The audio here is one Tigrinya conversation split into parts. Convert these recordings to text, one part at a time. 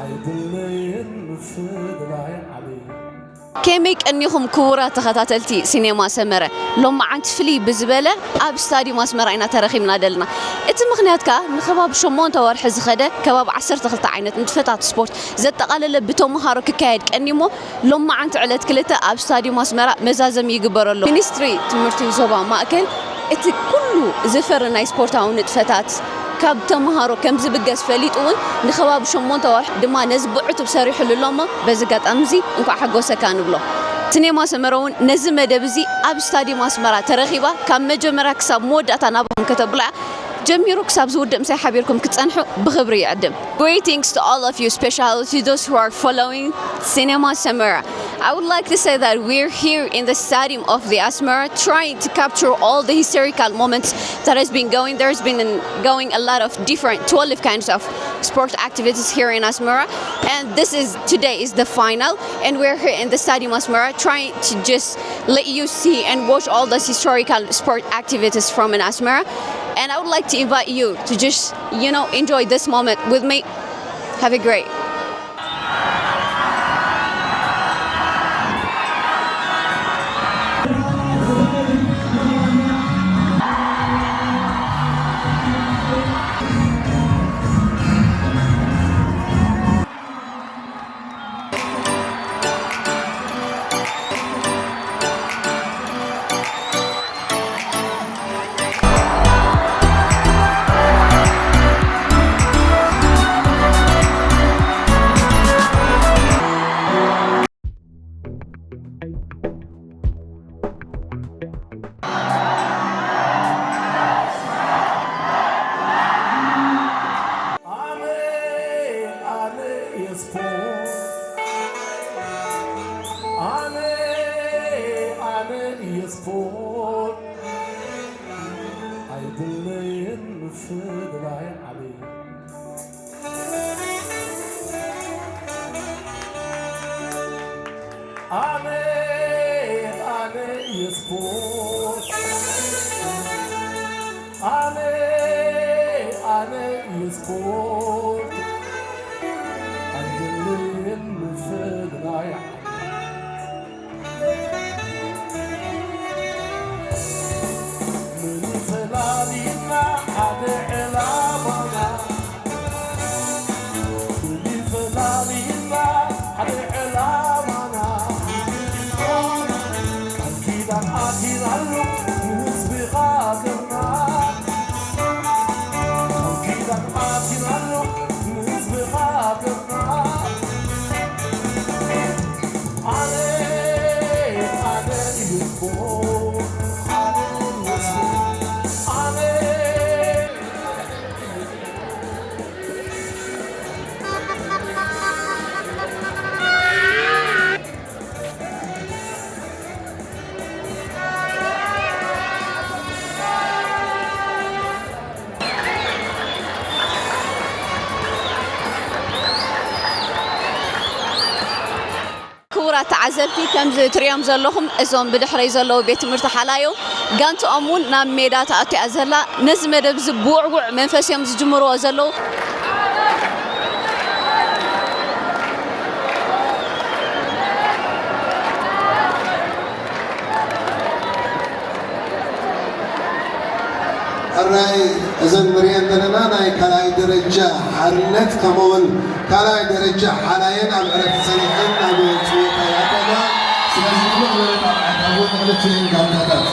ኣይድለየን ምፍልላይ ዓሊ። ከመይ ቀኒኹም ክቡራት ተኸታተልቲ ሲኔማ ሰመረ? ሎማዓንቲ ፍልይ ብዝበለ ኣብ ስታድዩም ኣስመራ ኢና ተረኺብና ደልና። እቲ ምኽንያት ከኣ ንከባቢ ሸሞንተ ወርሒ ዝኸደ ከባቢ ዓሰርተ ክልተ ዓይነት ንጥፈታት ስፖርት ዘጠቓለለ ብተምሃሮ ክካየድ ቀኒሞ ሎማዓንቲ ዕለት ክልተ ኣብ ስታድዩም ኣስመራ መዛዘሚ ይግበረሉ። ሚኒስትሪ ትምህርቲ ዞባ ማእከል እቲ ኩሉ ዝፈሪ ናይ ስፖርታዊ ንጥፈታት ካብ ተምሃሮ ከም ዝብገስ ፈሊጡ እውን ንከባቢ ሸሞንተ ወርሒ ድማ ነዚ ብዕቱብ ሰሪሕሉ ኣሎ እሞ በዚ ኣጋጣሚ እዚ እንኳዕ ሓጎሰካ ንብሎ። ሲኔማ ሰመረ እውን ነዚ መደብ እዚ ኣብ ስታድዩም ኣስመራ ተረኺባ ካብ መጀመርያ ክሳብ መወዳእታ ናባኹም ከተብላ ጀሚሩ ክሳብ ዝውድእ ምሳይ ሓቢርኩም ክትጸንሑ ብኽብሪ ይዕድም። Greetings to all of you, especially to those who are following Cinema Samara. I would like to say that we're here in the stadium of the Asmara trying to capture all the historical moments that has been going. There's been an, going a lot of different twelve kinds of sport activities here in Asmara, and this is today is the final, and we're here in the stadium Asmara trying to just let you see and watch all those historical sport activities from in Asmara. And I would like to invite you to just, you know, enjoy this moment with me. Have a great ኣነ ኣነ እየ ስፖርት ኣነ ኣነ እየ ስፖርት ኣይድለየን ምፍልላይ ዓሊ ኣነ ኣነ እየ ስፖርት ኣነ ኣነ እየ ስፖርት ኣይደልን ምፍልላይ ምንፈላሊና ሓደ ዕላማና ክቡራት ተዓዘብቲ፣ ከምዚ ትሪኦም ዘለኹም እዞም ብድሕረይ ዘለዉ ቤት ትምህርቲ ሓላዮ ጋንትኦም እውን ናብ ሜዳ ተኣትያ ዘላ። ነዚ መደብ እዚ ብውዕውዕ መንፈስ እዮም ዝጅምርዎ ዘለዉ። ሕራይ እዘን ንሪአን ዘለና ናይ ካልኣይ ደረጃ ሓርነት ከምኡውን ካልኣይ ደረጃ ሓላየን ኣብ ዕረፍቲ ጸኒሐን ናብ ጽወታ ይኣተዋ። ስለዚ ድምቕ ዝበለ ጣቕዓት ኣብወን ክልቲኤን ጋንታታት።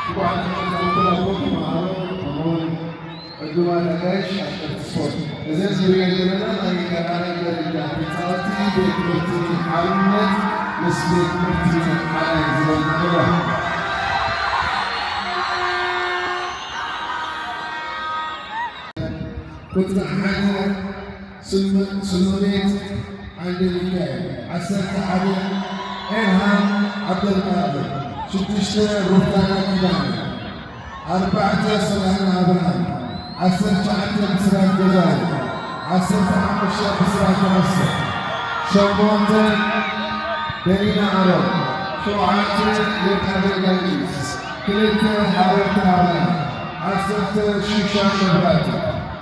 ክቡራት ተመሃሮ፣ ከምኡውን ዕዱማት ኣጋይሽ ኣፍቀርቲ ስፖርት፣ እዚ ንሪኦ ዘለና ናይ ካልኣይ ደረጃ ተፃወቲ ቤት ትምህርቲ ሓርነት ምስ ቤት ትምህርቲ ሓላይ ዝበልናዮ። ቁፅሪ ሓደ ስም-፣ ስምኦን ዓንደ ሚካኤል፣ ዓሰርተ ሓደ ኤርሃም ዓብደልቃድር፣ ሽዱሽተ ሩፍታና ኪዳነ፣ ኣርባዕተ ሰላም ኣብርሃም፣ ዓሰርተ ትሽዓተ ብስራት ገዛኢ፣ ዓሰርተ ሓሙሽተ ብስራት ተኸስተ፣ ሸሞንተ ደሊና ኣሮን፣ ሸውዓተ ዮካቤ ጊዮርጊስ፣ ክልተ ሃረርታ ኣብርሃም፣ ዓሰርተ ሹሻን መብራህቱ፣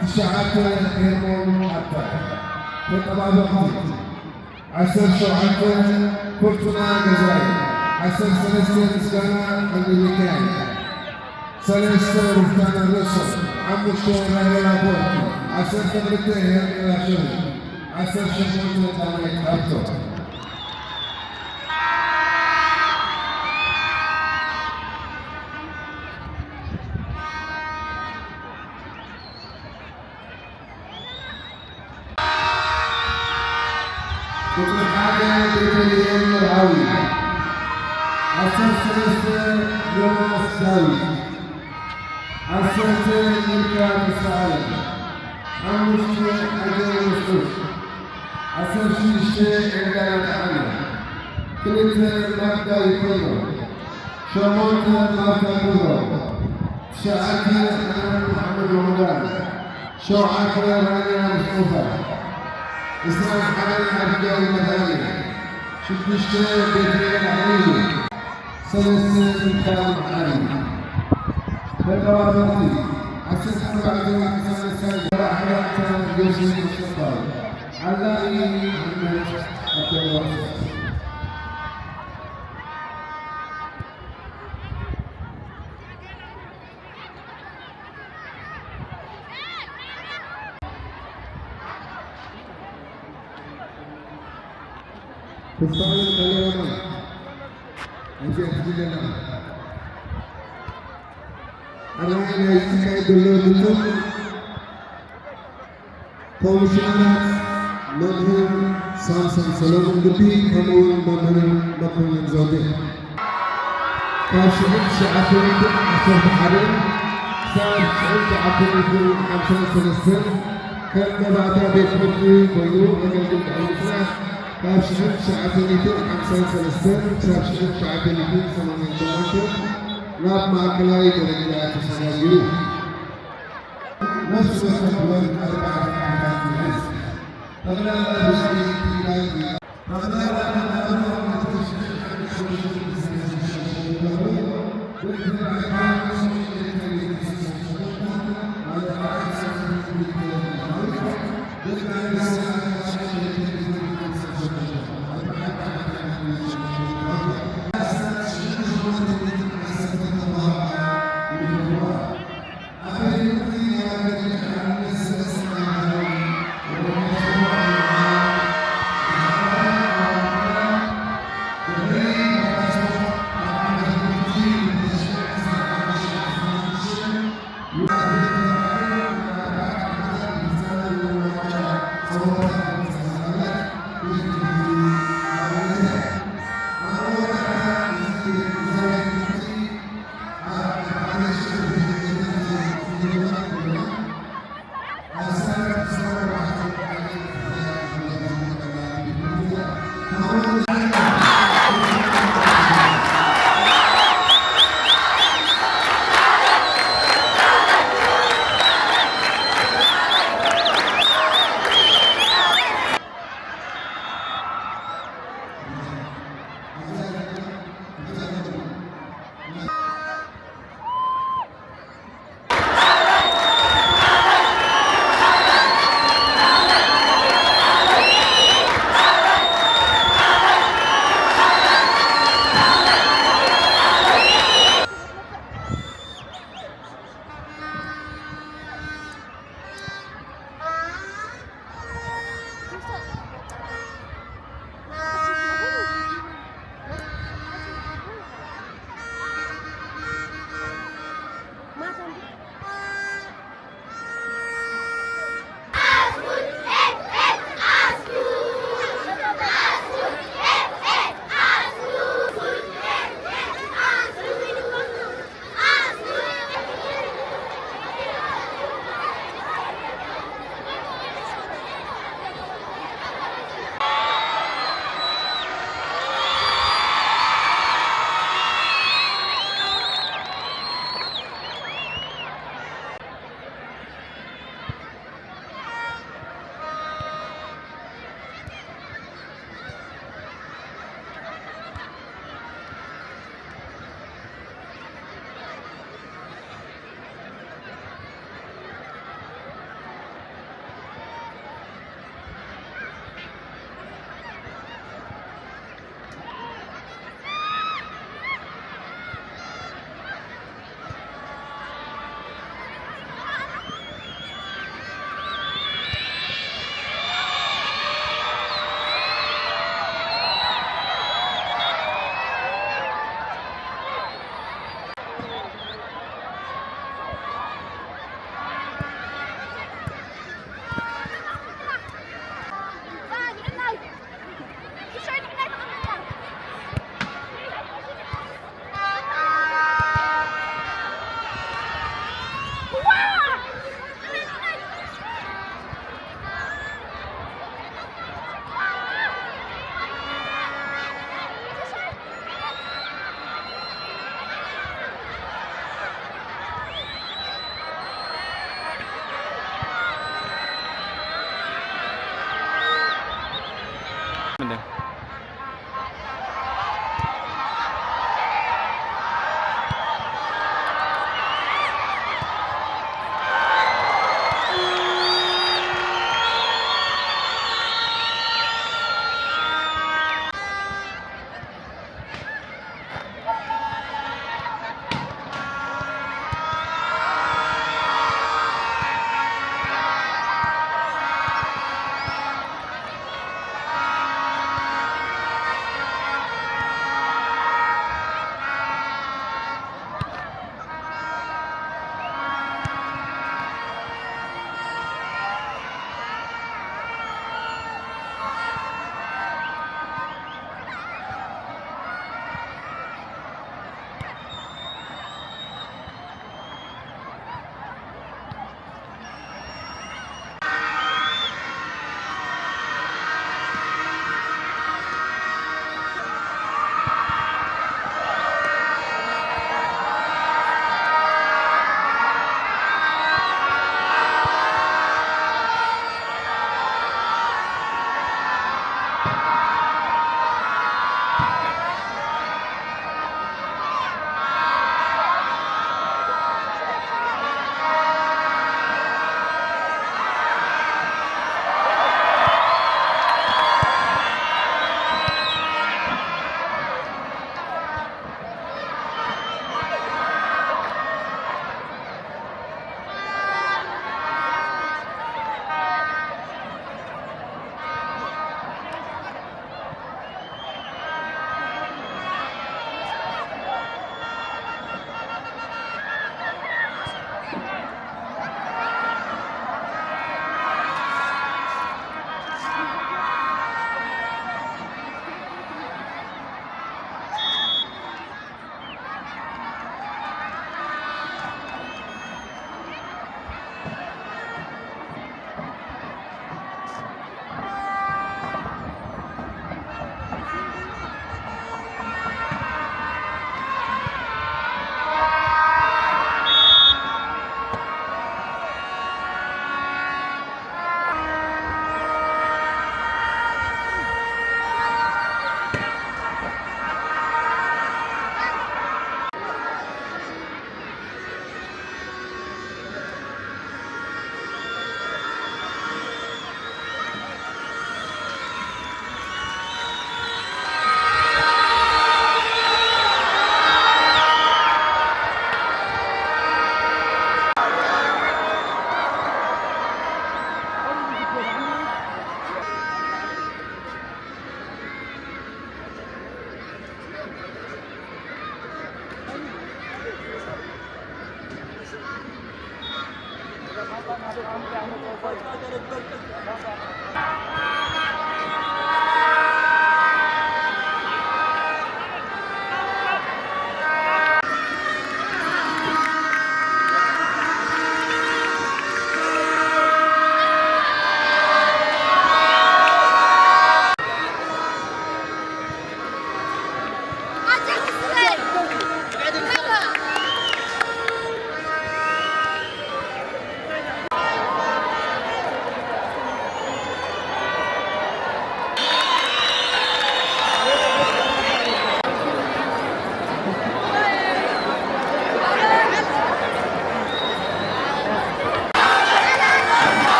ትሽዓተ ሄርሞን ኣታ። ተጠባበቕቲ፣ ዓሰርተ ሸውዓተ ፍርቱና ገዛኢ፣ ዓሰርተ ሰለስተ ምስጋና ወልደሚካኤል፣ ሰለስተ ሩፍታና ርእሶም፣ ሓሙሽተ ራሄላ ቦርኪ፣ ዓሰርተ ክልተ ሄርሜላ ሸዊት፣ ዓሰርተ ሸሞንተ ዳዊት ሃብቶም። ቁጽሪ ሓደ ቤተልሔም መርሃዊ፣ ዓሰርተ ሰለስተ ዮናስ ዳዊት፣ ዓሰርተ ሚልካ ተስፋኣለም፣ ሓሙሽተ ኣጀር መስዑድ፣ ዓሰርተ ሽዱሽተ ኤልዳና ጠዓመ፣ ክልተ ማርታ ይኮኖ፣ ሸሞንተ ማርታ ክብሮም፣ ትሽዓተ ኣማን መሓመድ ረመዳን፣ ሸውዓተ ራንያ ሙስጠፋ፣ ዕስራን ሓደን ኣቢጋይል መድሃኔ፣ ሽዱሽተ ቤትኤል ኣሚኑ፣ ሰለስተ ሚካኤል መሓሪ። ተጠባበቕቲ፣ ዓሰርተ ኣርባዕተ ዓሰርተ ኣርባዕተ ዮሴፍ ኣሸባሪ፣ ዓላኢ ኣሕመድ ኣተዋስ። ተስፋለን ካሜራማን ኣብዚ ኣትክለና ኣራይ ናይ ዝካየድ ዘሎ ግጥም ኮሚሽነራት መምህር ሳምሶን ሰሎሞን ግቢ ከምኡውን መምህር መኮንን ዘውዴ። ካብ ሽሕን ትሽዓተ ሚእትን ዓሰርተ ሓደ ክሳብ ሽሕን ትሽዓተ ሚእትን ሓምሳን ሰለስተን ከም መባእታ ቤት ትምህርቲ ኮይኑ ከገልግል ድሕሪ ምጽናሕ፣ ካብ ሽሕን ትሽዓተ ሚእትን ሓምሳን ሰለስተን ክሳብ ሽሕን ትሽዓተ ሚእትን ሰማንያን ሸውዓተን ናብ ማእከላይ ደረጃ ተሰጋጊሩ። ነፍሲ ወከፍ ወርቂ ኣርባዕተ ዓመታት ይሕዝ። ጠቕላላ ብዝሒ ክኢላን ጠቕላላ ተምሃሮ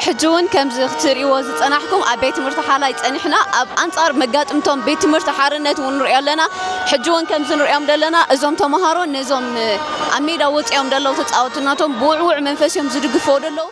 ሕጂ እውን ከምዚ ክትርእይዎ ዝጸናሕኩም ኣብ ቤት ትምህርቲ ሓላይ ጸኒሕና ኣብ ኣንጻር መጋጥምቶም ቤት ትምህርቲ ሓርነት እውን ንሪኦ ኣለና። ሕጂ እውን ከምዚ ንሪኦም ዘለና እዞም ተምሃሮ ነዞም ኣብ ሜዳ ወፂኦም ዘለዉ ተፃወትናቶም ብውዕውዕ መንፈስ እዮም ዝድግፍዎ ዘለዉ።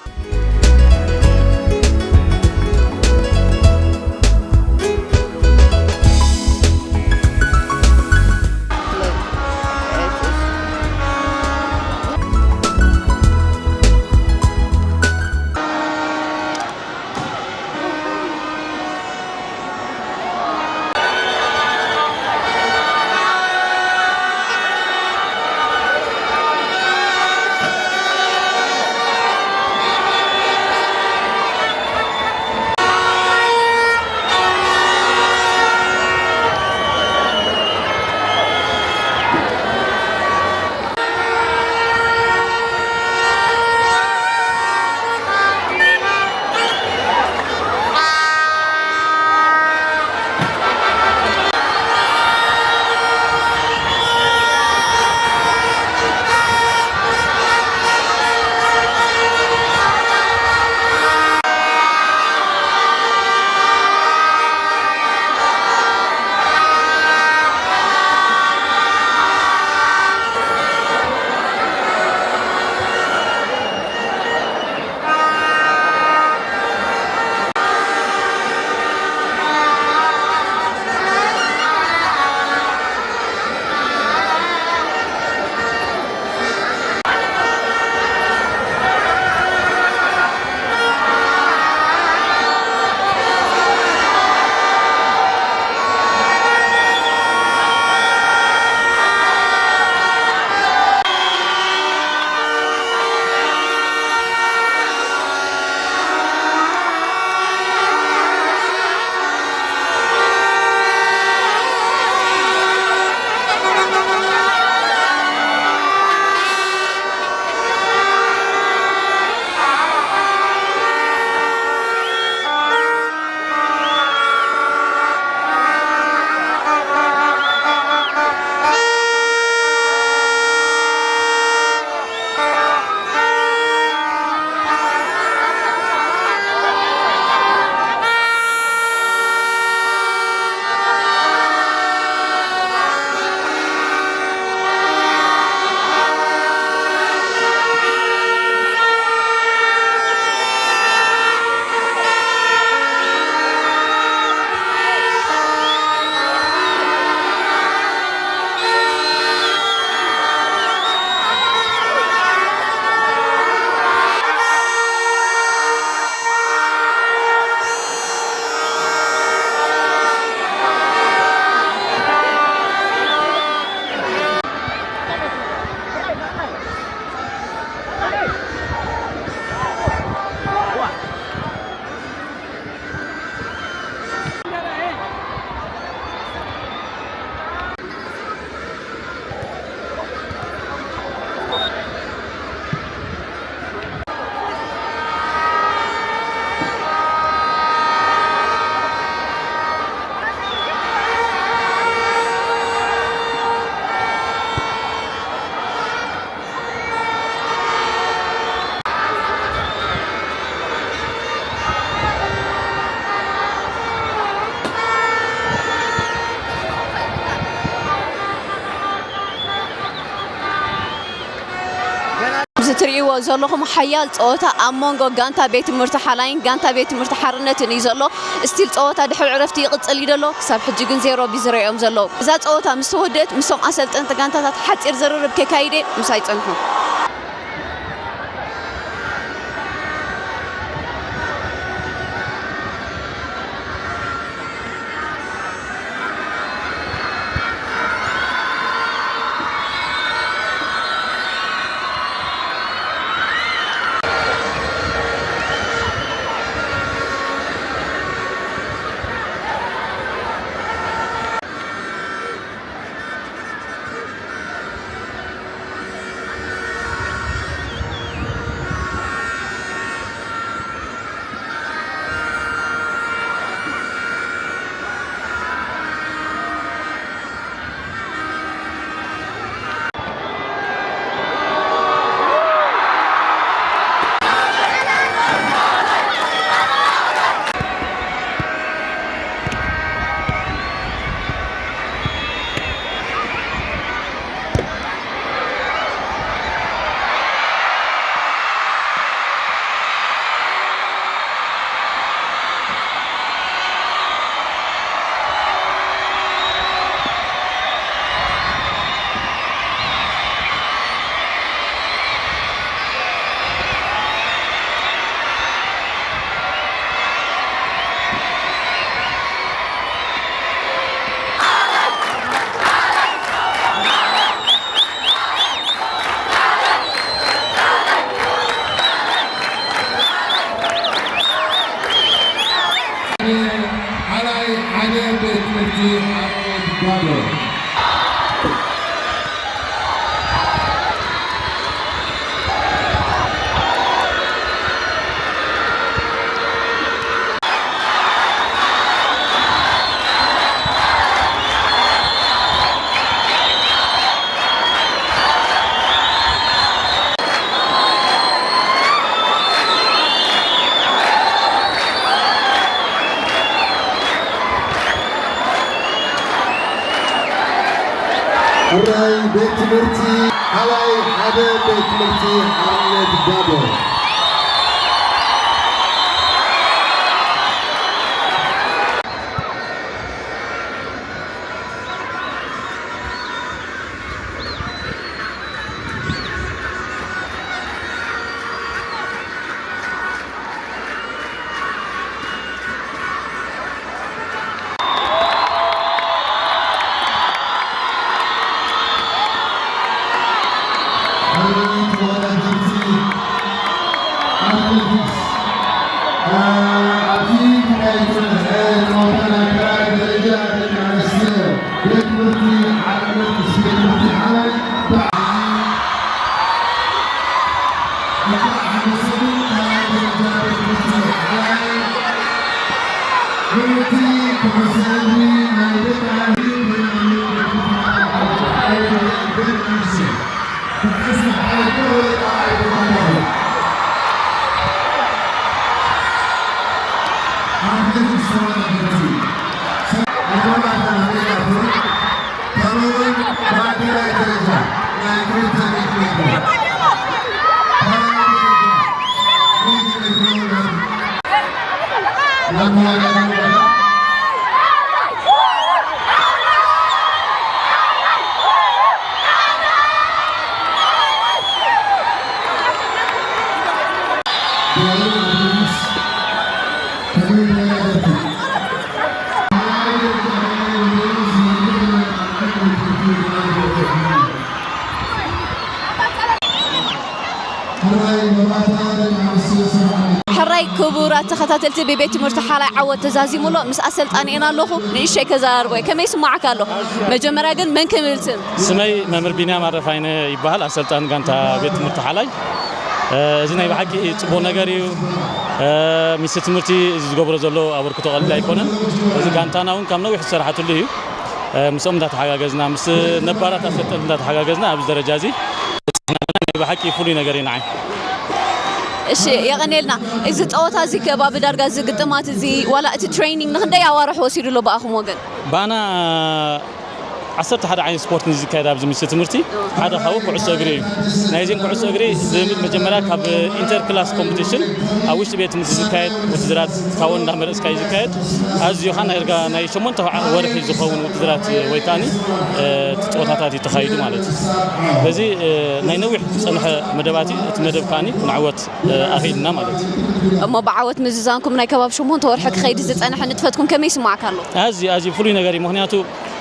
ትርእይዎ ዘለኹም ሓያል ጸወታ ኣብ መንጎ ጋንታ ቤት ትምህርቲ ሓላይን ጋንታ ቤት ትምህርቲ ሓርነትን እዩ ዘሎ። ስቲል ጸወታ ድሕሪ ዕረፍቲ ይቕጽል እዩ ዘሎ። ክሳብ ሕጂ ግን ዜሮ ብ ዜሮ እዮም ዘለዉ። እዛ ጸወታ ምስ ተወደአት፣ ምስቶም ኣሰልጠንቲ ጋንታታት ሓጺር ዝርርብ ከካይደ ምሳይ ጸንሑ። ሓላይ ሓደ ቤት ትምህርቲ ኣብነት ባዶ። ሕራይ ቤት ትምህርቲ ሓላይ ሓደ ቤት ትምህርቲ ሓርነት ባዶ። ሕራይ ክቡራት ተኸታተልቲ ብቤት ትምህርቲ ሓላይ ዓወት ተዛዚሙ ኣሎ። ምስ ኣሰልጣኒ ኢና ኣለኹ። ንእሽተይ ከዘራርቦ እየ። ከመይ ይስማዓካ ኣሎ? መጀመርያ ግን መን ክብል ስም? ስመይ መምህር ቢንያም ኣረፋይነ ይበሃል፣ ኣሰልጣኒ ጋንታ ቤት ትምህርቲ ሓላይ። እ፣ እዚ ናይ ብሓቂ ጽቡቕ ነገር እዩ። እ፣ ሚኒስትሪ ትምህርቲ እዚ ዝገብሮ ዘሎ ኣበርክቶ ቀሊል ኣይኮነን። እዚ ጋንታና እውን ካብ ነዊሕ ዝሰራሓትሉ እዩ። እ፣ ምስኦም እንዳተሓጋገዝና፣ ምስ ነባራት ኣሰልጠንቲ እንዳተሓጋገዝና ኣብዚ ደረጃ እዚ ናይ ብሓቂ ፍሉይ ነገር እዩ ንዓይ። እሺ፣ የቐኔልና። እዚ ጸወታ እዚ ከባቢ ዳርጋ እዚ ግጥማት እዚ ዋላ እቲ ትሬኒንግ ንኽንደይ ኣዋርሕ ወሲዱ ኣሎ ብኣኹም ወገን? ባና ዓሰርተ ሓደ ዓይነት ስፖርት እዩ ዝካየድ ኣብዚ ሚኒስትሪ ትምህርቲ። ሓደ ካብኡ ኩዕሶ እግሪ እዩ። ናይዚን ኩዕሶ እግሪ ልምምድ መጀመርያ ካብ ኢንተር ክላስ ኮምፒቲሽን ኣብ ውሽጢ ቤት ትምህርቲ ዝካየድ ውድድራት ካብኡ እንዳመረፅካ እዩ ዝካየድ። ኣዝዩ ኸዓ ናይ ርጋ ናይ ሸሞንተ ወርሒ ዝኸውን ውድድራት ወይ ከዓኒ እቲ ፀወታታት እዩ ተኻይዱ ማለት እዩ። ስለዚ ናይ ነዊሕ ዝፀንሐ መደባት እዩ። እቲ መደብ ከዓኒ ክንዕወት ኣኽኢልና ማለት እዩ። እሞ ብዓወት ምዝዛንኩም ናይ ከባቢ ሸሞንተ ወርሒ ክኸይድ ዝፀንሐ ንጥፈትኩም ከመይ ይስማዕካ ኣሎ? ኣዝዩ ኣዝዩ ፍሉይ ነገር እዩ። ምኽንያቱ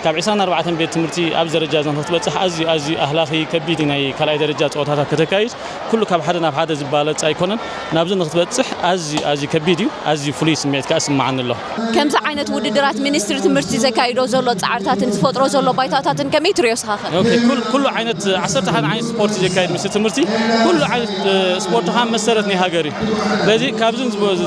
ካብ ዕስራን ኣርባዕተን ቤት ትምህርቲ ኣብዚ ደረጃ እዞን ክትበፅሕ ኣዝዩ ኣዝዩ ኣህላኺ ከቢድ እዩ። ናይ ካልኣይ ደረጃ ፀወታታት ከተካይድ ኩሉ ካብ ሓደ ናብ ሓደ ዝባለፅ ኣይኮነን። ናብዚ ንክትበፅሕ ኣዝዩ ኣዝዩ ከቢድ እዩ። ኣዝዩ ፍሉይ ስምዒት ከዓ ስምዓኒ ኣሎ። ከምዚ ዓይነት ውድድራት ሚኒስትሪ ትምህርቲ ዘካይዶ ዘሎ ፃዕርታትን ዝፈጥሮ ዘሎ ባይታታትን ከመይ ትሪኦ ስኻኸ? ኦኬ፣ ኩል- ኩሉ ዓይነት ዓሰርተ ሓደ ዓይነት ስፖርት ዘካይድ ሚኒስትሪ ትምህርቲ ኩሉ ዓይነት ስፖርት ከዓ መሰረት ናይ ሃገር እዩ። ስለዚ ካብዚ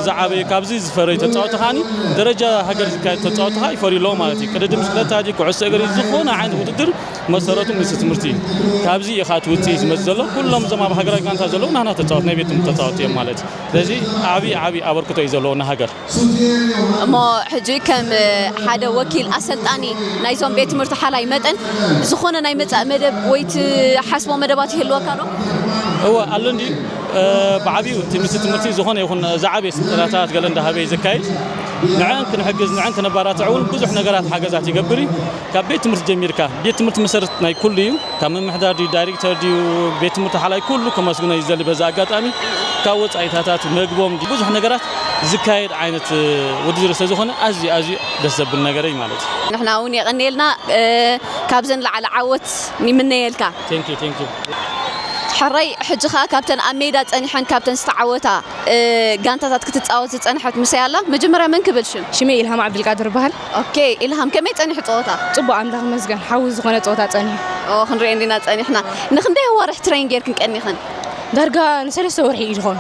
ዝዓበየ ካብዚ ዝፈረዩ ተፃወቲ ከዓኒ ደረጃ ሃገር ዝካየድ ተፃወቲ ከዓ ይፈርዩ ኣለዎ ማለት እዩ። ቅድድም ብሽክለታ ድዩ፣ ኩዕሶ እግሪ፣ ዝኾነ ዓይነት ውድድር መሰረቱ ሚኒስትሪ ትምህርቲ እዩ። ካብዚ እዩ ከዓ እቲ ውፅኢት ዝመፅእ ዘሎ። ኩሎም እዞም ኣብ ሃገራዊ ጋንታ ዘለዉ ናህና ተፃወት ናይ ቤት ትምህርቲ ተፃወቲ እዮም ማለት እዩ። ስለዚ ዓብዪ ዓብዪ ኣበርክቶ እዩ ዘለዎ ንሃገር። እሞ ሕጂ ከም ሓደ ወኪል ኣሰልጣኒ ናይዞም ቤት ትምህርቲ ሓላይ መጠን ዝኾነ ናይ መፃእ መደብ ወይ ትሓስቦ መደባት ይህልወካ ዶ? እወ ኣሎ እንዲ ብዓብዩ እቲ ሚኒስትሪ ትምህርቲ ዝኾነ ይኹን ዝዓበየ ስልጠናታት ገለ እንዳሃበ እዩ ዘካይድ። ንዐን ክንሕግዝ ንዐን ክነባራትዕ እውን ብዙሕ ነገራት ሓገዛት ይገብር እዩ። ካብ ቤት ትምህርቲ ጀሚርካ ቤት ትምህርቲ መሰረት ናይ ኩሉ እዩ። ካብ ምምሕዳር ድዩ ዳይሬክተር ድዩ ቤት ትምህርቲ ሓላይ ኩሉ ከመስግኖ ይዘሊ በዚ ኣጋጣሚ። ካብ ወፃኢታታት መግቦም ብዙሕ ነገራት ዝካየድ ዓይነት ውድድር ስለዝኾነ ኣዝዩ ኣዝዩ ደስ ዘብል ነገር እዩ ማለት እዩ። ንሕና እውን የቐንየልና። ካብዘን ላዕሊ ዓወት ይምነየልካ። Thank you, thank you። ሕራይ ሕጂ ኸዓ ካብተን ኣብ ሜዳ ጸኒሐን ካብተን ዝተዓወታ ጋንታታት ክትጻወት ዝጸንሐት ምሳይ ኣላ። መጀመርያ መን ክብል ሽም? ሽመይ ኢልሃም ዓብድልቃድር ይበሃል። ኦኬ ኢልሃም፣ ከመይ ጸኒሑ ጸወታ? ጽቡቕ ኣምላኽ ይመስገን፣ ሓዊ ዝኾነ ጸወታ ጸኒሑ። ኦ ክንሪኦ እንዲና ጸኒሕና። ንኽንደይ ኣዋርሕ ትሬን ጌርክን ቀኒኽን? ዳርጋ ንሰለስተ ወርሒ እዩ ዝኾን።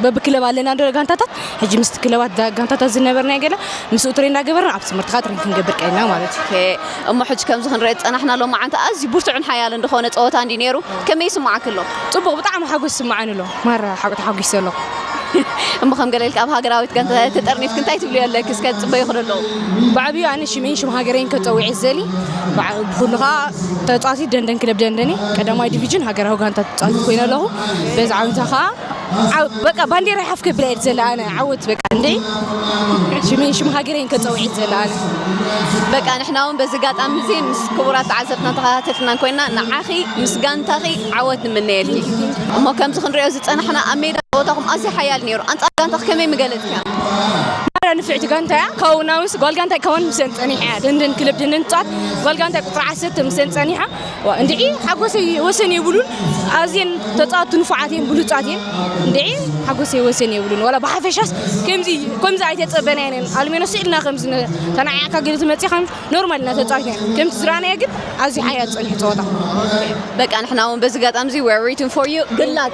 በብክለብ ኣለና ዶ ጋንታታት፣ ሕጂ ምስቲ ክለባት ጋንታታት ዝነበርና ገለ ምስኡ ትሬን እንዳገበርና ኣብ ትምህርቲ ካ ትሬን ክንገብር ቀኒና ማለት እዩ። እሞ ሕጂ ከምዚ ክንሪኦ ዝጸናሕና ሎማዓንቲ ኣዝዩ ብርቱዕን ሓያልን ዝኾነ ጸወታ እንዲ ነይሩ። ከመይ ይስምዓኪ ኣሎ? ጽቡቕ፣ ብጣዕሚ ሓጎስ ይስምዓኒ ኣሎ። ማራ ሓጎ ተሓጒሰ ኣለኹ። እሞ ከም ገለ ኢልካ ኣብ ሃገራዊት ጋንታ ተጠርኒፍኪ እንታይ ትብልዮ ኣለኪ? እስከ ዝጽበዩኺ ዶ ኣለዉ? ብዓብዩ ኣነ ሽመይን ሽም ሃገረይን ከጸውዕ ዝደሊ ብዓ- ብኹሉ ኸዓ ተጻዋቲት ደንደን ክለብ ደንደን እየ። ቀዳማይ ዲቪዥን ሃገራዊ ጋንታ ተጻዋቲት ኮይነ ኣለኹ። በዚ ዓውንታ ኸዓ ዓው- በቃ ባንዴራ ሓፍ ከብላ እየ ዘላ ኣነ ዓወት በቃ እንደ ሽመይን ሽም ሃገረይን ከጸውዕ እየ ዘላ ኣነ። በቃ ንሕና እውን በዚ ኣጋጣሚ እዚ ምስ ክቡራት ተዓዘብትናን ተኸታተልትናን ኮይና ንዓኺ ምስ ጋንታኺ ዓወት ንምነየልኪ። እሞ ከምዚ ክንሪኦ ዝጸናሕና ኣብ ሜዳ ጸወታኹም ኣዝዩ ሓያል ነይሩ። ኣንጻር ጋንታኺ ከመይ ምገለጽክያ? ማራ ንፍዕቲ ጋንታ እያ። ካብኡ ናውንስ ጓል ጋንታ ከማን ምሰን ጸኒሓ እያ። ደንደን ክለብ ደንደን ትጻወት ጓል ጋንታ ቁጽሪ ዓሰርተ ምሰን ጸኒሓ ዋ እንድዒ ሓጎሰይ ወሰን የብሉን። ኣዝየን ተጻወትቲ ንፉዓት እየን ብሉጻት እየን። እንድዒ ሓጎሰይ ወሰን የብሉን። ዋላ ብሓፈሻስ ከምዚ ከምዚ ኣይተጸበናየን። ኣልሜኖ ስኢልና ከምዚ ተናዒቕካ ገለ ትመጽእ ከም ኖርማል ኢና ተጻዊትና። ከምቲ ዝረኣናዮ ግን ኣዝዩ ሓያል ጸኒሑ ጸወታ። በቃ ንሕና እውን በዚ ኣጋጣሚ እዚ we're rooting for you. Good luck.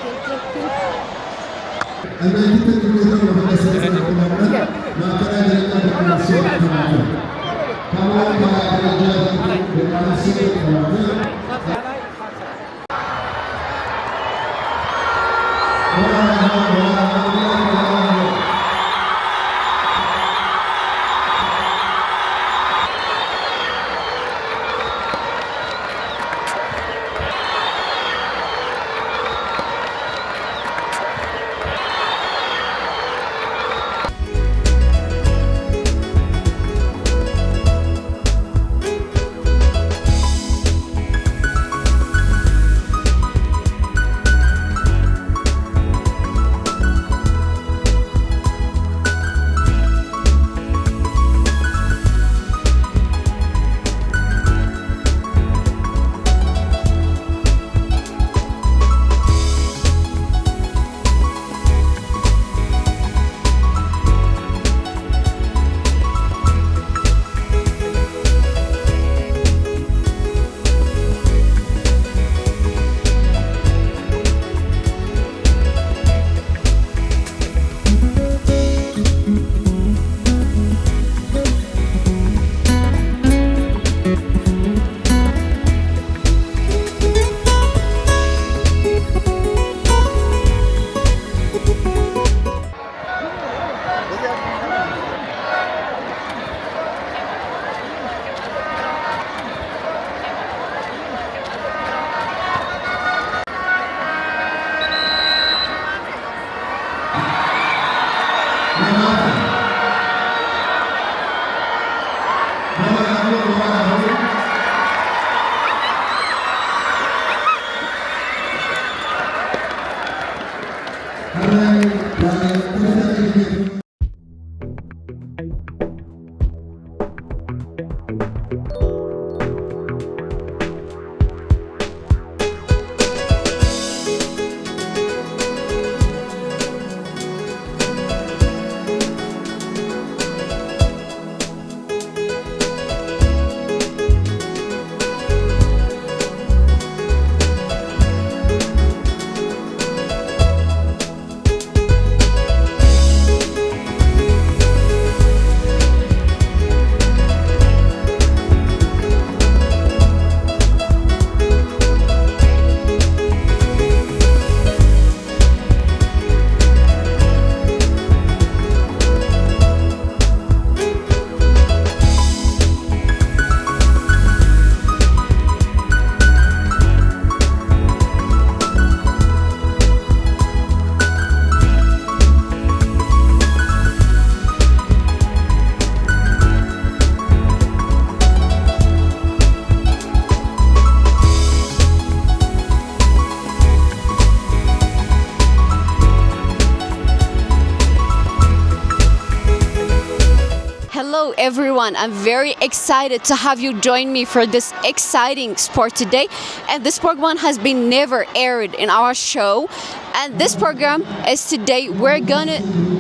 Hello, everyone. I'm very excited to have you join me for this exciting sport today. And this program has been never aired in our show. And this program is today, we're gonna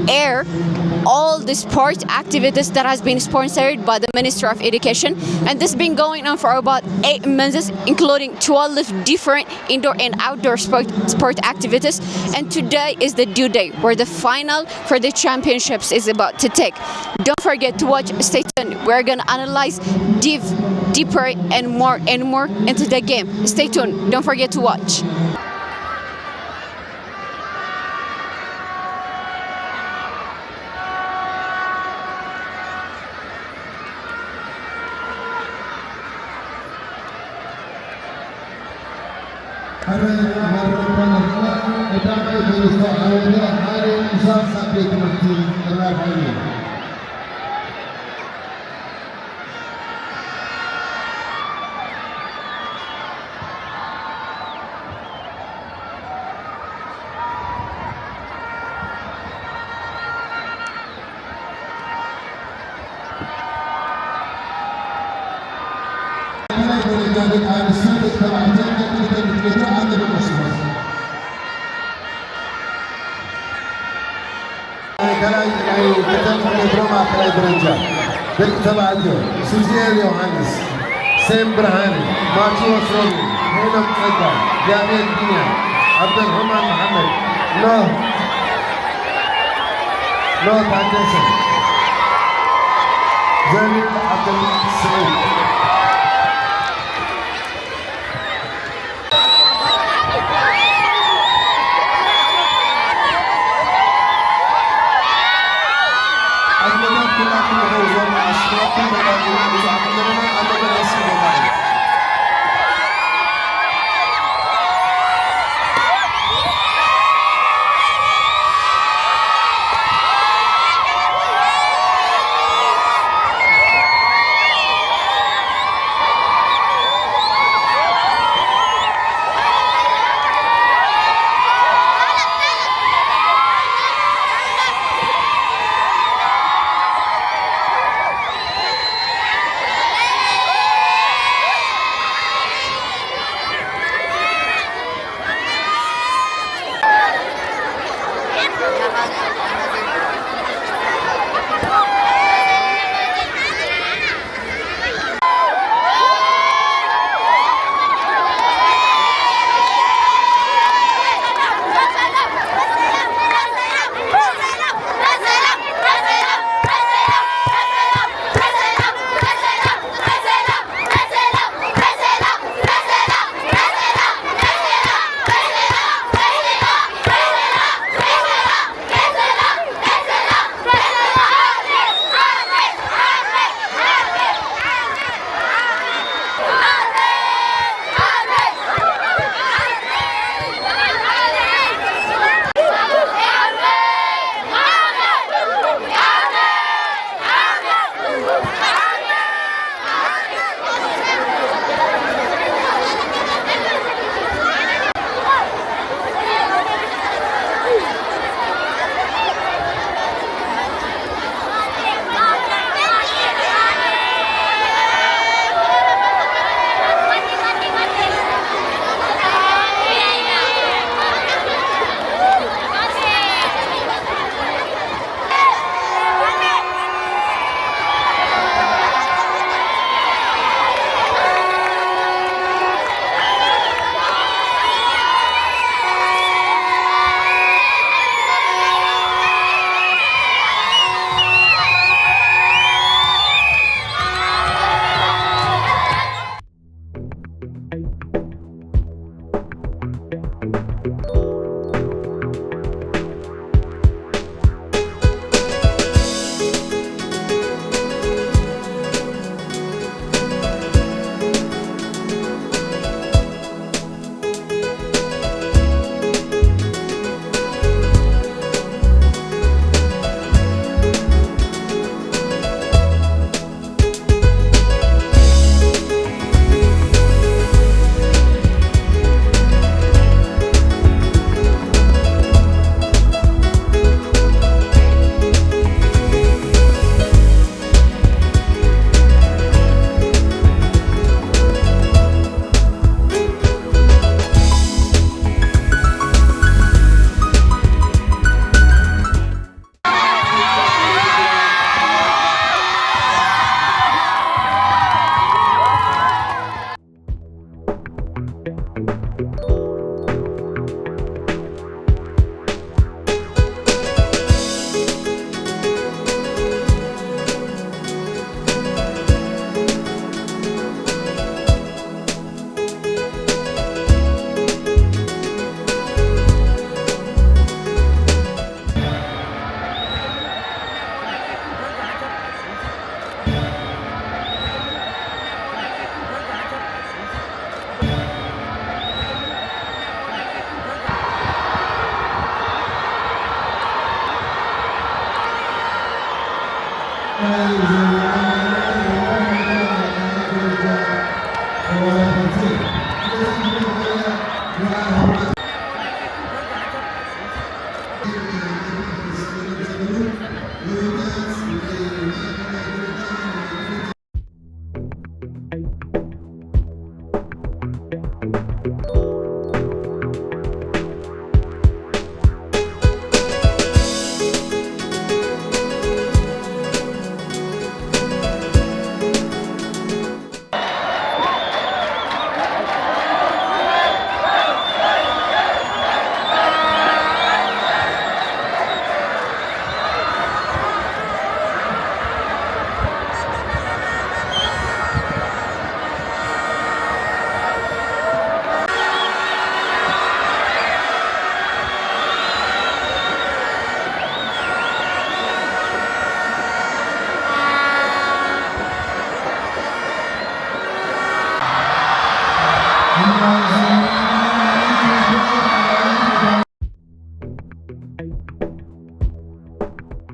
air all the sport activities that has been sponsored by the Ministry of Education. And this been going on for about eight months, including twelve different indoor and outdoor sport, sport activities. And today is the due day where the final for the championships is about to take. Don't forget to watch. Stay tuned. We're gonna analyze deep, deeper and more and more into the game. Stay tuned. Don't forget to watch. ሕረ መረብ ተነፍና ቀዳማይ በሪስታ ዓወደ ሓደ ምሳብ ሳብ ቤት ትምህርቲ ተራባዩ። ናይ ካልኣይ ናይ ክልተ ሚእቲ ሜትሮ ማእከላይ ደረጃ ደቂ ተባዕትዮ ሱዚኤል ዮሃንስ፣ ሴም ብርሃነ፣ ማቴዎስ ሮቤል፣ ሄኖክ ጸጋይ፣ ያቤል ቢንያም፣ ዓብደልረሕማን መሓመድ፣ ኖህ ኖህ ታደሰ፣ ዘሪሁን ዓብደልስዒድ። ኣትሌታት ኩላትኩም ንኽእዘም ኣስማትኩም ተዳሊና ንብጻሕኩም ዘለና ኣለና ደስ ይበልና።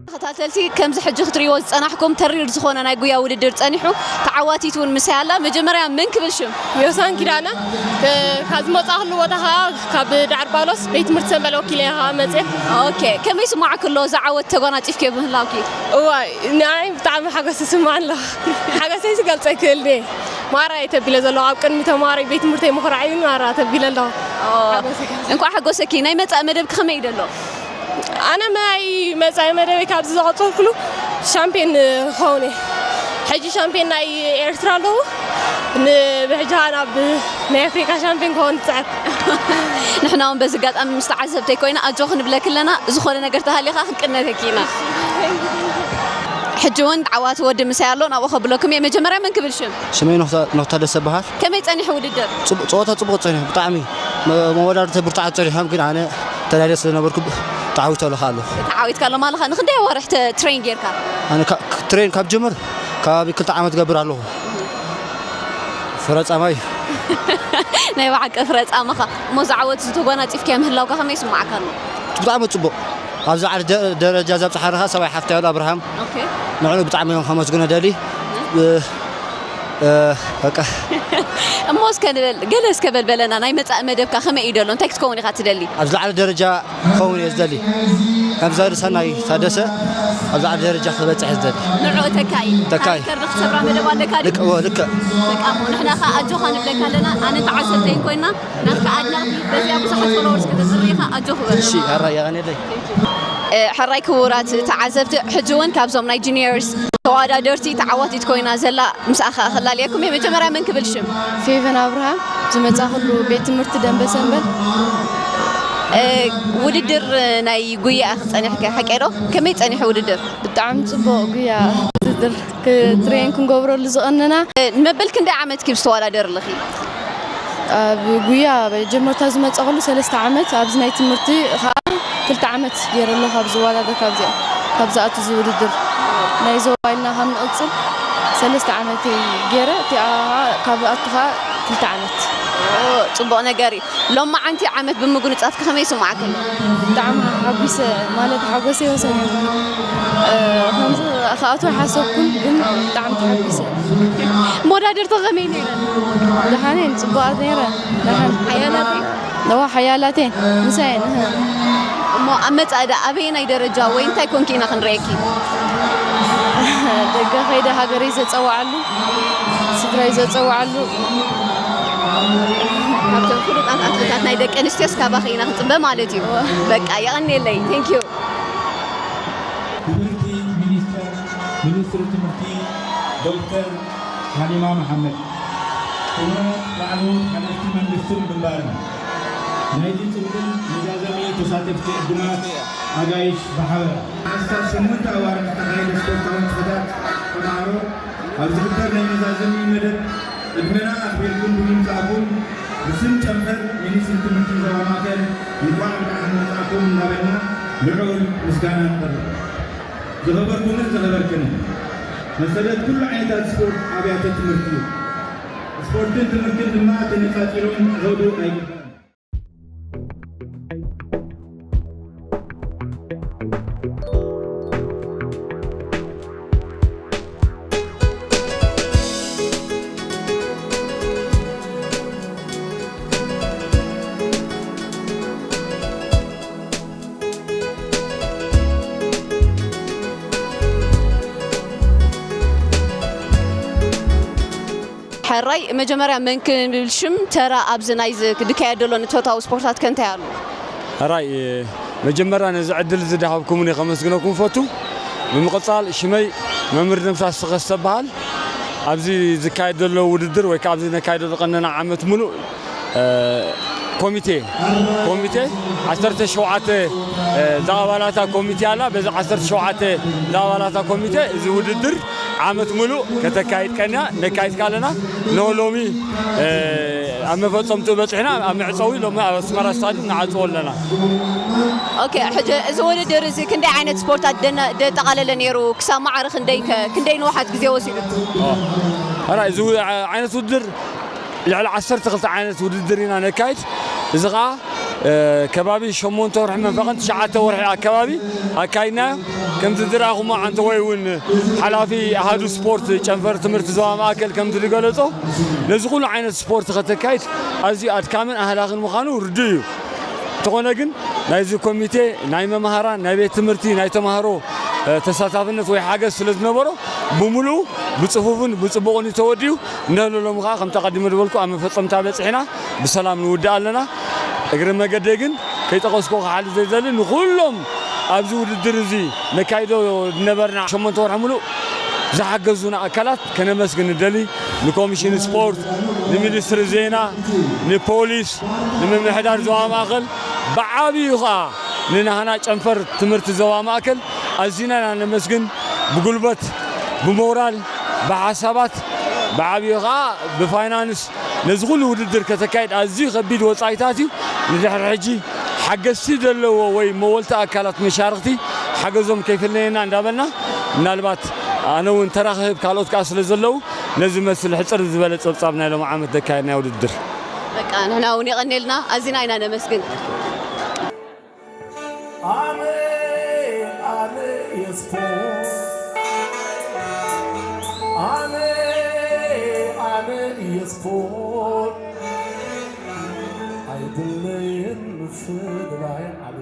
ተኸታተልቲ፣ ከምዚ ሕጂ ክትርእይዎ ዝጸናሕኩም ተሪር ዝኾነ ናይ ጉያ ውድድር ጸኒሑ፣ ተዓዋቲት እውን ምሳይ ኣላ። መጀመርያ መን ክብል ሽም? ዮሳን ኪዳነ። ከ-፣ ካብ ዝመጻእኩሉ ቦታ ኸኣ ካብ ዳዕር ጳውሎስ ቤት ትምህርቲ ሰንበል ወኪለ እየ ኸኣ መጽየ። ኦኬ፣ ከመይ ይስማዓኪ ኣሎ እዚ ዓወት ተጓናጺፍክዮ ብምህላውኪ? እዋይ፣ ንዓይ ብጣዕሚ ሓጎስ ይስምዓኒ ኣሎ። ሓጎሰይ ክገልጾ ኣይክእልን እየ። ማራ እየ ተቢለ ዘለኹ። ኣብ ቅድሚ ተማሃሮ ቤት ትምህርተይ ምኹራዕ እዩ፣ ማራ ተቢለ ኣለኹ። ኦ፣ ሓጎሰይ። እንኳዕ ሓጎሰኪ። ናይ መጻኢ መደብኪ ከመይ እዩ ዘሎ? ኣነ ናይ መጻኢ መደበይ ካብዚ ዝቐጸልኩሉ ሻምፒዮን ክኸውን እየ። ሕጂ ሻምፒዮን ናይ ኤርትራ ኣለኹ። ንብሕጂ ናብ ናይ ኣፍሪቃ ሻምፒዮን ክኸውን ትጽዕት። ንሕና እውን በዚ ኣጋጣሚ ምስ ተዓዘብተይ ኮይና ኣጆኺ ንብለኪ ኣለና። ዝኾነ ነገር ተሃልዩ ኸኣ ክንቅነተኪ ኢና። ሕጂ እውን ዓዋቲ ወዲ ምሳይ ኣሎ፣ ናብኡ ከብለኩም እየ። መጀመርያ መን ክብል ሽም? ሽመይ ኖህ ታ-፣ ኖህ ታደሰ በሃል። ከመይ ጸኒሑ ውድድር? ጽቡ-፣ ጸወታ ጽቡቕ ጸኒሑ፣ ብጣዕሚ መ-፣ መወዳድርተይ ብርቱዓት ጸኒሖም፣ ግን ኣነ ተዳልየ ስለ ነበርኩ ብ-፣ ተዓዊተ ኣለኹ ኣለኹ። ተዓዊትካ ኣሎ ማለኻ። ንክንደይ ኣዋርሕ ተ-፣ ትሬን ጌርካ? ኣነ ካ-፣ ክ-፣ ትሬን ካብ ጀመር ከባቢ ክልተ ዓመት ገብር ኣለኹ። ፍረጻማይ። ናይ ብሓቂ ፍረጻምኻ። እሞ እዚ ዓወት እዚ ተጓናጺፍካዮ ምህላውካ ከመይ ይስምዓካ ኣሎ? ብጣዕሚ ጽቡቕ። ኣብዚ ዓዲ ደ-፣ ደረጃ ዘብጽሓና ኸኣ ሰብኣይ ሓፍተይ ኣሎ ኣብርሃም። ኦኬ። ንዕኡ ብጣዕሚ እዮም ከመስግኖ ደሊ። እ፣ እ፣ በቃ። እሞ እስከ ንበል፣ ገለ እስከ በል በለና፣ ናይ መጻኢ መደብካ ከመይ እዩ ደሎ? እንታይ ክትከውን ኢኻ ትደሊ? ኣብ ዝለዓለ ደረጃ ክኸውን እየ ዝደሊ። ከምዛ ሰናይ ታደሰ ኣብ ዝለዓለ ደረጃ ክበጽሕ እየ ዝደሊ። ንዑ ተካኢ። ተካኢ። ካራክተር ዶ ክትሰብራ መደብ ኣለካ ድዩ? ልክ፣ እወ፣ ልክዕ። በቃ እሞ ንሕና ኸኣ ኣጆኻ ንብለካ ኣለና። ኣነ ተዓዘብተይን ኮይና ናትካ ኣድነቕቲ፣ በዚኣ ብዙሓት ፎሎወርስ ከተፍሪ ኢኻ። ኣጆኹ በል። እሺ፣ ሕራይ የቐንየለይ። እ፣ ሕራይ ክቡራት ተዓዘብቲ፣ ሕጂ እውን ካብዞም ናይ ጁኒየርስ ተወዳደርቲ ተዓዋቲት ኮይና ዘላ ምሳኻ ክላልየኩም እየ። መጀመርያ መን ክብል ሽም? ፌቨን ኣብርሃም፣ ዝመጻኹሉ ቤት ትምህርቲ ደንበ ሰንበል። እ፣ ውድድር ናይ ጉያ ኢኺ ጸኒሕኪ፣ ሓቀይ ዶ? ከመይ ጸኒሑ ውድድር? ብጣዕሚ ጽቡቕ ጉያ ውድድር ክትሬን ክንገብረሉ ዝቐነና። እ፣ ንመበል ክንደይ ዓመትኪ ኣብዚ ተወዳደሪ ኣለኺ? ኣብ ጉያ መጀመርታ ዝመጻኹሉ ሰለስተ ዓመት፣ ኣብዚ ናይ ትምህርቲ ኸኣ ክልተ ዓመት ገይረ ኣለኹ ካብ ዝወዳደር፣ ካብዚኣ፣ ካብ ዝኣቱ እዚ ውድድር። ናይ ዞባ ኢልና ካብ ንቕጽል ሰለስተ ዓመት እየ ገይረ፣ እቲኣ ኸኣ ካብ ኣቱ ኸኣ ክልተ ዓመት። ኦ፣ ጽቡቕ ነገር እዩ። ሎማዓንቲ ዓመት ብምጉንጻፍኪ ከመይ ይስምዓኪ ኣሎ? ብጣዕሚ ሓጒሰ፣ ማለት ሓጎሰይ ወሰን የብሉን። እ፣ ከምዚ ክኣቱ ኣይሓሰብኩን፣ ግን ብጣዕሚ ተሓጒሰ። መወዳድርቱ ከመይ ነይረን? ደሓን እየን፣ ጽቡቓት ነይረን። ደሓን። ሓያላት እየን? እዋ፣ ሓያላት እየን። ምሳይ እየን። እህ። እሞ ኣብ መጻኢ ደኣ ኣበየናይ ደረጃ ወይ እንታይ ኮንኪ ኢና ክንርእየኪ? ደገ ከይደ ሃገረይ ዘጸውዓሉ፣ ስድራይ ዘጸውዓሉ። ካብቶም ፍሉጣት ኣትሌታት ናይ ደቂ ኣንስትዮስ ካባኺ ኢና ክንጽበ ማለት እዩ። እዋ። በቃ፣ የቐንየለይ። Thank you። ክብርቲ ሚኒስተር፣ ሚኒስትሪ ትምህርቲ ዶክተር ሃሊማ መሓመድ፣ ክቡራት ላዕለዎት ሓለፍቲ መንግስትን ግንባርን፣ ናይዚ ጽምብል መዛዘሚ ተሳተፍቲ ዕዱማት ኣጋይሽ ብሓበራ። ኣስታት ሸሞንተ ኣዋርሕ ዝተኻየደ ስፖርታዊ ንጥፈታት ተምሃሮ ኣብ ዝግበር ናይ መዛዘሚ መደብ ዕድመና ኣኽቢርኩም ብምምጻእኩም ብስም ጨንፈር ሚኒስትሪ ትምህርቲ ዞባ ማእከል እንቋዕ ብደሓን መጻእኩም እናበልና ልዑል ምስጋና ነቕርብ። ዝኸበርኩምን ዝኸበርክንን መሰረት ኩሉ ዓይነታት ስፖርት ኣብያተ ትምህርቲ እዩ። ስፖርትን ትምህርትን ድማ ተነጻጺሎም ክኸዱ ኣይግባእን። ሕራይ መጀመርያ መን ክንብል ሽም ተራ ኣብዚ ናይ ዝካየድ ዘሎ ንጥፈታዊ ስፖርታት ከ እንታይ ኣሎ? ሕራይ መጀመርያ ነዚ ዕድል ዝደሃብኩምኒ ከመስግነኩም ፈቱ። ብምቕጻል ሽመይ መምህር ደምሳስ ተኸስተ በሃል። ኣብዚ ዝካየድ ዘሎ ውድድር ወይ ከዓ ኣብዚ ነካየዶ ዝቐነና ዓመት ሙሉእ ኮሚቴ ኮሚቴ ዓሰርተ ሸውዓተ ዝኣባላታ ኮሚቴ ኣላ። በዚ ዓሰርተ ሸውዓተ ዝኣባላታ ኮሚቴ እዚ ውድድር ዓመት ሙሉእ ከተካይድ ቀንያ ነካይድካ ኣለና። እንሆ ሎሚ ኣብ መፈፀምትኡ በፂሕና ኣብ መዕፀዊ ሎሚ ኣብ ኣስመራ ስታዲየም ንዓፅዎ ኣለና። ኦኬ፣ ሕጂ እዚ ውድድር እዚ ክንደይ ዓይነት ስፖርታት ደጠቓለለ ነይሩ? ክሳብ ማዕረ ክንደይ ከ ክንደይ ንውሓት ግዜ ወሲዱ? ሕራይ እዚ ዓይነት ውድድር ልዕሊ ዓሰርተ ክልተ ዓይነት ውድድር ኢና ነካይድ። እዚ ከዓ ከባቢ ሸሞንተ ወርሒ መንፈቐን ትሽዓተ ወርሒ ኣከባቢ ኣካይድናዮ። ከምዚ ዝረኣኹሞ ዓንተወይ እውን ሓላፊ ኣሃዱ ስፖርት ጨንፈር ትምህርቲ ዞባ ማእከል ከምዚ ዝገለጾ ነዚ ኩሉ ዓይነት ስፖርት ከተካይድ ኣዝዩ ኣድካምን ኣህላኽን ምዃኑ ርዱእ እዩ። እንተኾነ ግን ናይዚ ኮሚቴ ናይ መምሃራን ናይ ቤት ትምህርቲ ናይ ተምሃሮ ተሳታፍነት ወይ ሓገዝ ስለ ዝነበሮ ብምሉኡ ብፅፉፍን ብፅቡቕን እዩ ተወዲኡ። እንሆ ሎሚ ከዓ ከምቲ ኣቐዲመ ዝበልኩ ኣብ መፈፀምታ በፂሕና ብሰላም ንውድእ ኣለና። እግረ መገደይ ግን ከይጠቐስኩ ክሓልፍ ዘይደሊ ንኩሎም ኣብዚ ውድድር እዚ ነካይዶ ዝነበርና ሸሞንተ ወርሒ ሙሉእ ዝሓገዙና ኣካላት ከነመስግን ንደሊ። ንኮሚሽን ስፖርት፣ ንሚኒስትሪ ዜና፣ ንፖሊስ፣ ንምምሕዳር ዞባ ማእከል ብዓብዩ ከዓ ንናህና ጨንፈር ትምህርቲ ዞባ ማእከል ኣዚና ኢና ነመስግን። ብጉልበት፣ ብሞራል፣ ብሓሳባት፣ ብዓብዩ ከዓ ብፋይናንስ ነዚ ኩሉ ውድድር ከተካይድ ኣዝዩ ከቢድ ወፃኢታት እዩ። ንድሕሪ ሕጂ ሓገዝቲ ዘለዎ ወይ መወልቲ ኣካላት መሻርክቲ ሓገዞም ከይፍለየና እንዳበልና ምናልባት ኣነ እውን ተራ ክህብ ካልኦት ከዓ ስለ ዘለዉ ነዚ መስል ሕፅር ዝበለ ፀብፃብ ናይ ሎሚ ዓመት ዘካየድናዮ ውድድር። በቃ ንሕና እውን የቐኔልና፣ ኣዚና ኢና ነመስግን። ኣነ ኣነ የስፖርት ኣነ ኣነ የስፖርት ኣይድለየን ምፍልላይ ዓሊ